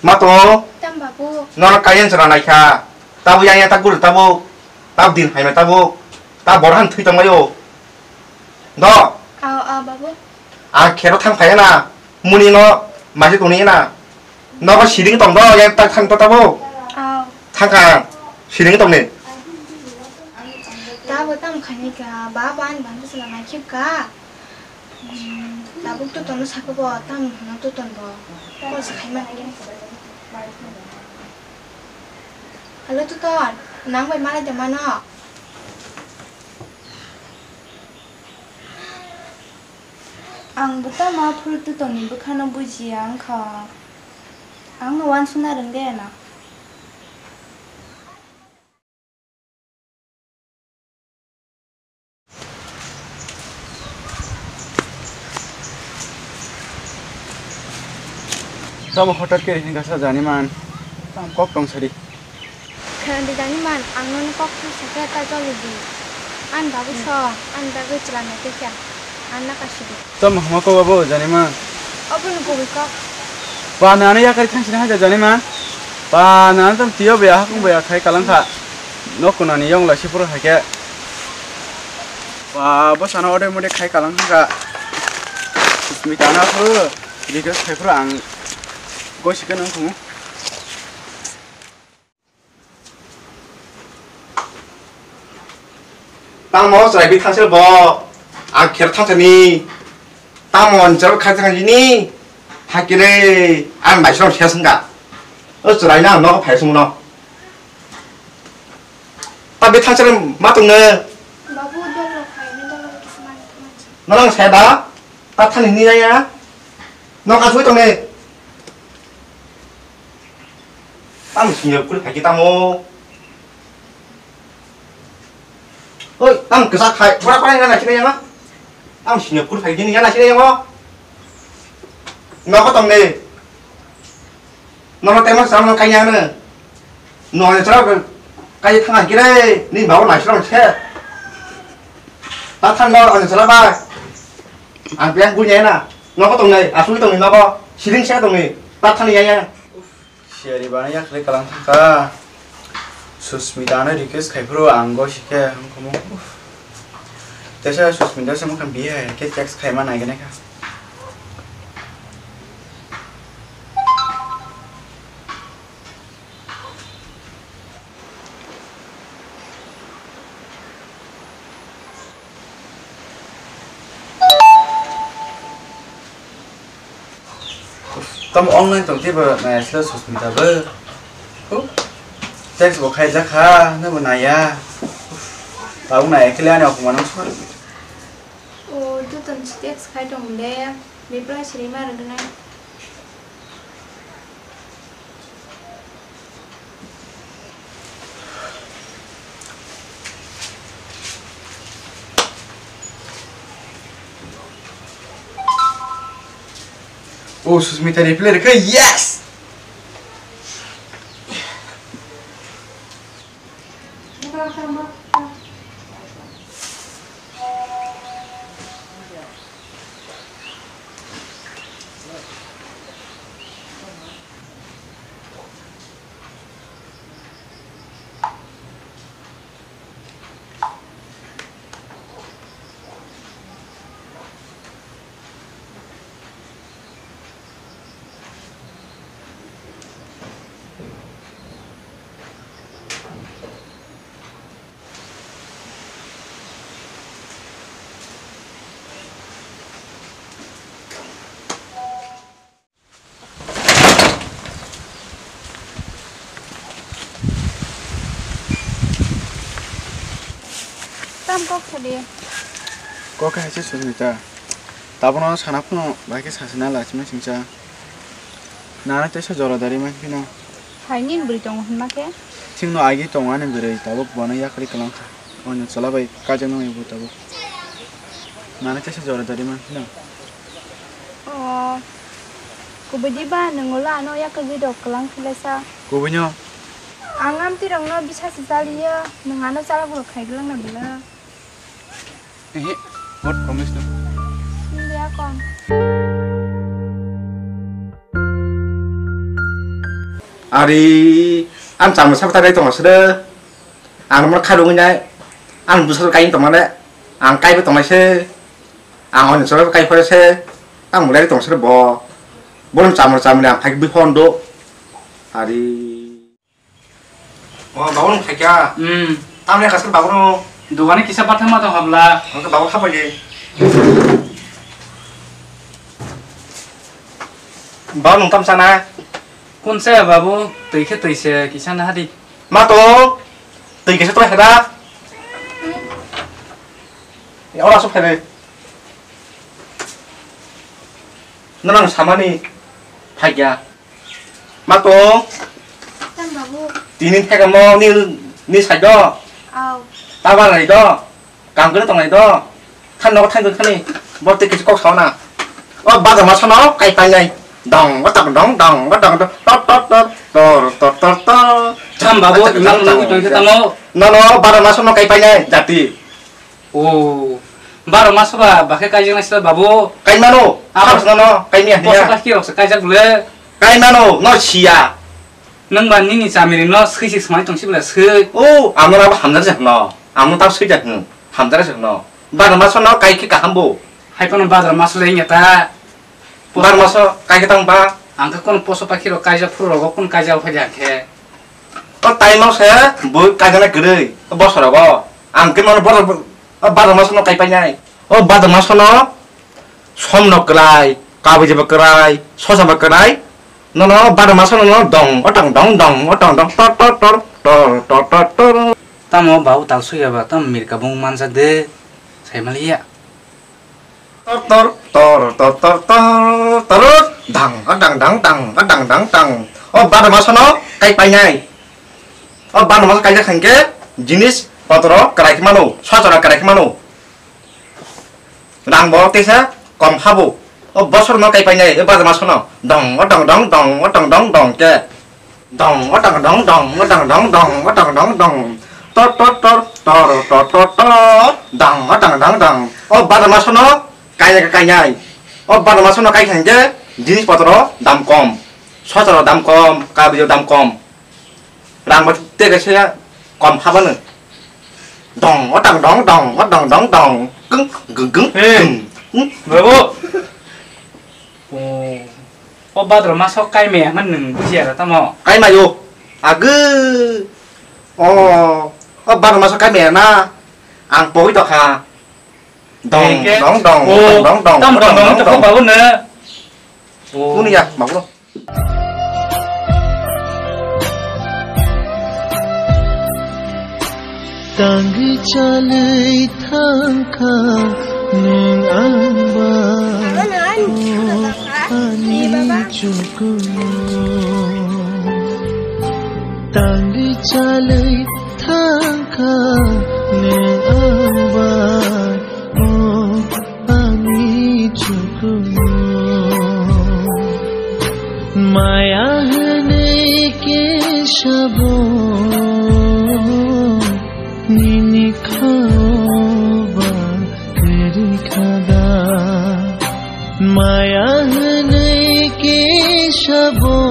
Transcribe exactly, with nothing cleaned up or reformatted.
Ma tongo? Tam babu. Nono kaiyan chwra naikha. Tabo yang yang ta guri tabo. Tab din haima tabo. Ta borhan thwi tonglaio. Do. Ao, ao, babu. Ang khero thang phaiya na. Muni no maji tongni na. Nogo siring tong do, yang tak thang to tabo. Ao. Thang kha. Siring tong ni. Tabo tam khani ka, ba ban ban sala mai khip ka. Hmm, tabuk to tono saka bo, tam hano to ton bo. Ko sa khai ma nai. Hello, Tutor. Nang bai malai de mano? Ang bo tamo phuru Tutorni bwkhano bujiya wngkha. Ang no uansukna rwngde na. Tamo hotat khe hinga sa jani man. Tam kok tong sari. Khwna di jani man, ang nono kok thang sakhe ta joli di. Ani bagwi song, ani bagwi chwla nai tei kha. Ang na kasi di. Tamo hama kok abo jani man. Obo ni kubui kok. Ba nani yakari thang sini haja jani man. Ba nani tam tiyo be hakung be akhai kalang kha. Nok kunani yong la sipur hai khe. Ba bo sana ode mode khai kalang kha. Susmita na phuru, request khai phuru ang gosi khe nang khungo. Tamo chwrai bi thangsel bo, ang kher thangsani, tamo ni chwrai khai thangsani, hakire ang bai song ses wngkha. O chwrai na nogo phai sung no. Ta bi thangsel ma tong ne. Babu dolo khai ni dolo kisa man thangsel. Nono saya da, ta thani ni ya ya. Nok asui tong ne. Tamo sini kuri phai tamo. Oi, tamo kisa khai, pura pura yana sini yana. Tamo sini kuri phai tini yana sini yana. Nogo tong ne. Nono tema sama kanya ne. No ne chara kai thang kire, ni bawo na sira se. Ta thang no ne chara ba. Ang biang gu yana. Nogo tong ne, asui tong ne nogo. Siring se tong ne. Ta thang yana. Siyari bana yakle kalang thangkha. Susmita no request khai phuru ang go sikhe hum khumu. Tesa Susmita se mukhan bihe ke text khai ma nai gane kha. Tam online tong tiba nai asla Susmita bo. Text bo khai jakha, na bo naya. Tau naya kile ani aku manang sor. O, tu tong text khai tong le, me price ni ma rang nai. Oh, Susmita reply rwkha, yes! Tam kok sadi. Kok hai se Susmita. Tabono sana phano bai khe sasana lachima singcha. Nana teisa jora dari man phino. Hai nin bwrwi tongo hinma khe? Thikno agi tongo ani bwrwi, tabuk bono yakri kwlangkha. Oino chwla bai kaijaknai bo tabuk. Nana teisa jora dari man phino. O, kubui di ba, nwng ulo ano yakagwi rok kwlang philaisa. Kubui no? Ang amtwi rokno bisa se chaliya, nwng ano chala borok khai glak na bwla. Ehe, what promise no? Hindi ako. Ari, ang chamung sabo ta bai tongma sede. Ang mo khairok nai. Ang bwsajwk kai tongma le. Ang kaibo tongnai se. Ang oni chwrai kai phore se. Ang mulai tong sede bo. Bo chamung chamung ang phai bi hondo. Ari. O, babu nung khaikya? Hmm. Tamni kasar babu no. Dogani kisa bathang ma tong habla. Oke, babu khapai de. Babu nung tam sana? Kun saya babu, twi khe twi se kisa na hadi. Ma to, twi kisa to heda. Ya, ora sok hede. Nang samani phaiya. Ma to. Tam babu. Tini thekamo ni, ni saido. Au. Taba nai do. Kam kene tongnai do. Than no than kene. Bo te kisi kok sauna. O baga ma sono kai pai nai. Dong, o tak dong, dong, o dong, dong, tot, tot, tot, tor, tor, tor, tor. Tam babu, tak, imang tak, nungwi tak, tongkhe tak. Tamo. No, no, baga ma sono kai pai nai, jati. O, baro maso ba, bakhe kaijak nai sila babu. Kaimano, abo, abo sano, kaimi ya. Poso kaki rok se kaijak bole. Kaimano, no siya. Nang ba nini chamiri no sui sik smai tong sibla sui. O, amo na hamjak jak no. Amo ta sui jak no. Hamjak jak no. Baro maso no kai ki kaham bo. Hai kono badar maso le nya ta. Baro maso kai ki tang ba. Ang ka kono poso pakhi rok kaijak phuru rogo kun kaijak phai jak khe. O taimang se bui kaijana kwrwi, o bosorogo. Ang khe nono bosor, o badar masono kai painai. O badar masono somno kwrai, kabui jeba kwrai, sosa ba kwrai. Nono badar masono no dong, otang dong, dong, otang dong, tor, tor, tor. Tamo bau tal suya ba, tamo mirka bung manjak de, sai maliya. Tor, tor, tor, tor, tor, tor, tor, dang, adang, dang, dang, adang, dang, dang. O badar masono kai painai. O badar maso kaijak hwnkhe jinis potro kwrai khe mano, sochora kwrai khe mano. Rang bo teisa kom habo. O bosor no kai painai, o badar masono. Dong, o dong, dong, dong, o dong, dong, dong khe. Dong, o dong, dong, dong, o dong, dong, dong, o dong, dong, dong. Tor, tor, tor, tor, tor, tor, tor. Dong, o dong, dong, dong. O badar masono kainai, kainai. O badar masono kai khe jinis potro dam kom. Sochoro dam kom, kabui dam kom. Rang bo te kaisa kom habano. Dong, o dong, dong, dong, o dong, dong, dong. Kung, kung, kung, kung. Hey, kung. Babu. O, o badar maso kaimaya hwnma nwng bujiya da tamo? Kaimayo. Agw. O, o badar maso kaimaya na. Ang pogwi tokha. Dong, hingke? Dong, dong, o, dong, dong, tam dong, dong, dong, dong, dong. Babu no. O. Kunu ya, babu no. Tangwi chalwi thangkha nwng ang ba, o ani chukunu. Tangwi chalwi thangkha nwng ang ba, o ani chukunu. Maya hwnwi khe sabo nini khaoba kwrwi kha da. Maya hwnwi khe sabo